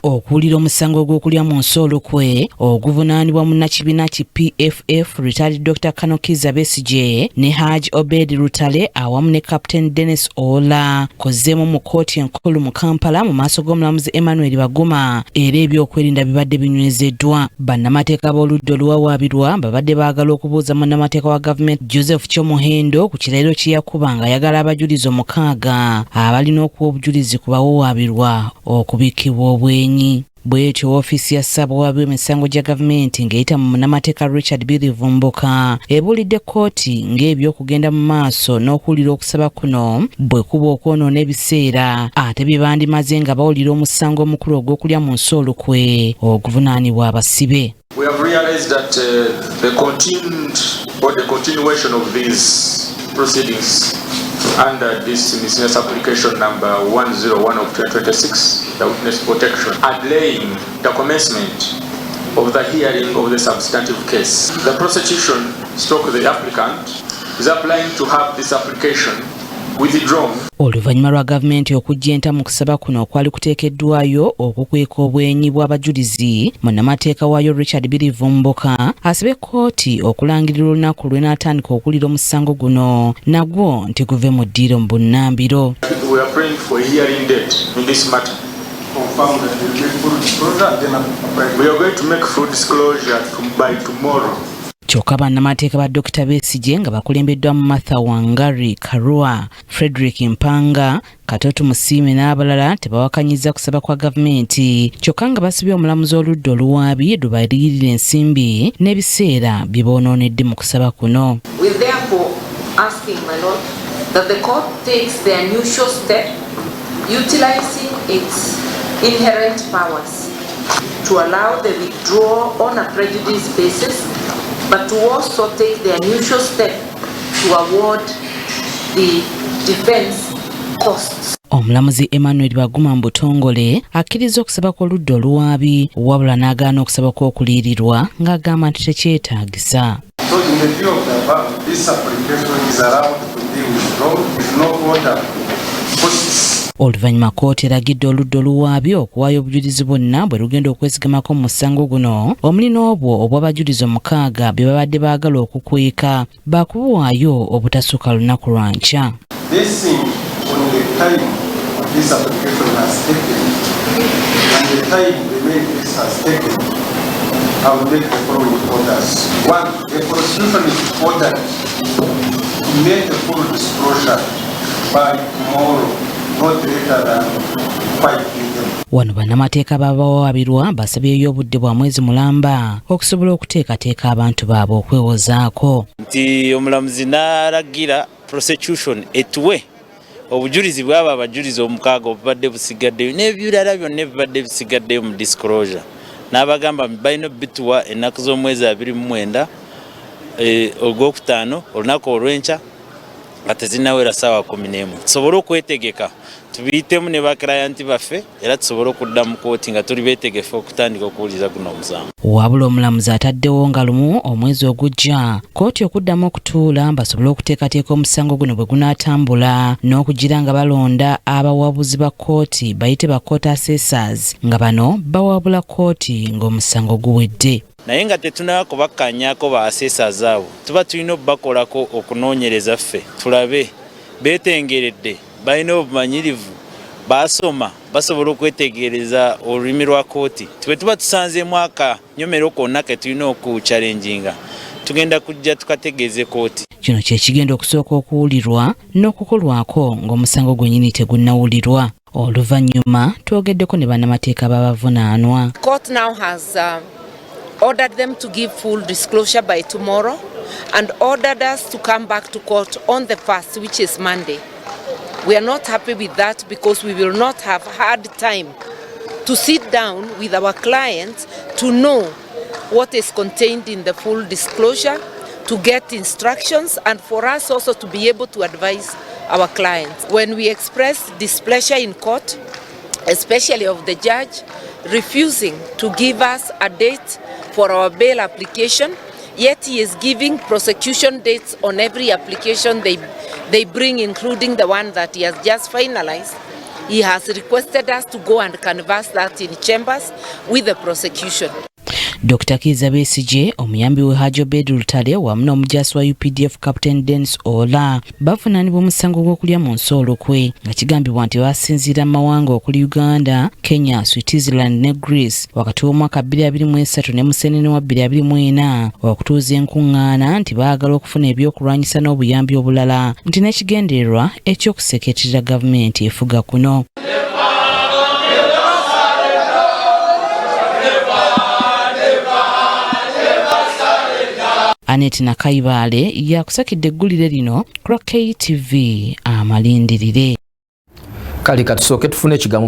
Okuwulira omusango ogw'okulya mu nsi olukwe oguvunaanibwa munnakibiina ki PFF retired Dr. Colonel Kizza Besigye ne Haj Obed Lutale awamu ne Captain Dennis Oola kozzeemu mu kkooti enkulu mu Kampala mu maaso g'omulamuzi Emmanuel Baguma, era ebyokwerinda bibadde binywezeddwa. Bannamateeka b'oludda oluwawaabirwa babadde baagala okubuuza munnamateeka wa gavumenti Joseph Kyomuhendo ku kirayiro kye yakuba ng'ayagala abajulizi 6 abalina okuwa obujulizi ku bawawaabirwa okubikkibwa obwenyi. Bw'etyo woofiisi ya Ssaabawaabi w'emisango gya gavumenti ng'eyita mu munnamateeka Richard Birivumbuka ebuulidde kkooti ng'ebyokugenda mu maaso n'okuwulira okusaba kuno bwe kuba okwonoona ebiseera ate bye bandimaze nga bawulira omusango omukulu ogw'okulya mu nsi olukwe oguvunaanibwa abasibe. We have realized that the continued or the continuation of these proceedings under this miscellaneous application number 101 of 2026, the witness protection, are delaying the commencement of the hearing of the substantive case. The prosecution stroke the applicant is applying to have this application withdrawn. Oluvannyuma lwa gavumenti okuggya enta mu kusaba kuno okwali kuteekeddwayo okukweka obwenyi bw'abajulizi, munnamateeka waayo Richard Birivumbuka asabye kkooti okulangirira olunaku lw'enaatandika okuwulira omusango guno nagwo nti guve mu ddiiro mu bunnambiro. We are praying for a hearing date in this matter. Confirm that we will make full disclosure and then apply. We are going to make full disclosure by tomorrow. Kyokka bannamateeka ba Dr. Besigye nga bakulembeddwa Martha Wangari Karua, Frederick Mpanga, Kato Tumusiime n'abalala tebawakanyiza kusaba kwa gavumenti, kyokka nga basibye omulamuzi oludda oluwaabi lubaliyirira ensimbi n'ebiseera bye boonoonedde mu kusaba kuno. We therefore asking, my lord, that the court takes the unusual step utilizing its inherent powers to allow the withdrawal on a prejudice basis, but to also take the unusual step to award the defense costs. Omulamuzi Emmanuel Baguma mu butongole akkiriza okusaba kw'oludda oluwaabi, wabula n'agaana okusaba kw'okuliyirirwa ng'agamba nti tekyetaagisa. So in the view of the above, this application is allowed to be withdrawn with no order costs. Oluvannyuma kkooti eragidde oludda oluwaabi okuwaayo obujulizi bwonna bwe lugenda okwesigamako mu musango guno, omuli n'obwo obw'abajulizi 6 bye babadde baagala okukweka, baakubuwaayo obutasukka lunaku lwa nkya. Basing on the time this application has taken and the time the main case has taken, I will make the following orders. One, the prosecution is ordered to make a full disclosure by tomorrow, not later than 5 p.m. Wano bannamateeka b'abawawaabirwa basabyeyo obudde bwa mwezi mulamba okusobola okuteekateeka abantu baabwe okwewozaako. Nti omulamuzi n'alagira prosecution etuwe obujulizi bwaba abajulizi 6 obubadde busigaddeyo n'ebirala byonna ebibadde bisigaddeyo mu disclosure, n'abagamba balina obituwa ennaku z'omwezi 29 ogwokutaano, olunaku olw'enkya, nga tezinnawera ssaawa 11, tusobole okwetegeka tubiyitemu ne bakirayanti baffe, era tusobole okudda mu kooti nga tuli beetegefu okutandika okuwuliriza guno omusango. Wabula omulamuzi ataddewo nga 1 omwezi ogujja kkooti okuddamu okutuula basobole okuteekateeka omusango guno bwe gunaatambula n'okugira nga balonda abawabuzi ba kkooti bayite ba court assessors, nga bano bawabula kkooti ng'omusango guwedde. Naye nga tetunaba kubakkaanyaako ba assessors abo, tuba tulina obbakolako okunoonyereza ffe tulabe beetengeredde, balina obumanyirivu, baasoma, basobola okwetegereza olulimi lwa kooti. Twe tuba tusanzeemu akanyomero konna ke tulina okuchallenginga, tugenda kujja tukategeeze kooti. Kino kye kigenda okusooka okuwulirwa n'okukolwako ng'omusango gwennyini tegunnawulirwa. Oluvannyuma twogeddeko ne bannamateeka b'abavunaanwa. Court now has ordered them to give full disclosure by tomorrow and ordered us to come back to court on the 1st, which is Monday. We are not happy with that because we will not have had time to sit down with our clients to know what is contained in the full disclosure, to get instructions, and for us also to be able to advise our clients. When we express displeasure in court, especially of the judge refusing to give us a date for our bail application, yet he is giving prosecution dates on every application they bring, including the one that he has just finalized. He has requested us to go and canvass that in chambers with the prosecution. Dr. Kiiza Besigye, omuyambi we Haji Obed Lutale wamu n'omujaasi wa UPDF Captain Dennis Oola bavunaanibwa omusango gw'okulya mu nsi olukwe nga kigambibwa nti basinziira mu mawanga okuli Uganda, Kenya, Switzerland ne Greece wakati w'omwaka 2023 ne Musenene wa 2024 okutuuza enkuŋŋaana nti baagala okufuna ebyokulwanyisa n'obuyambi obulala nti n'ekigendererwa eky'okuseketerera gavumenti efuga kuno. Anet Nakayibaale yakusakidde eggulire lino ku lwa KTV amalindirire. Kale katusooke tufune ekigambo.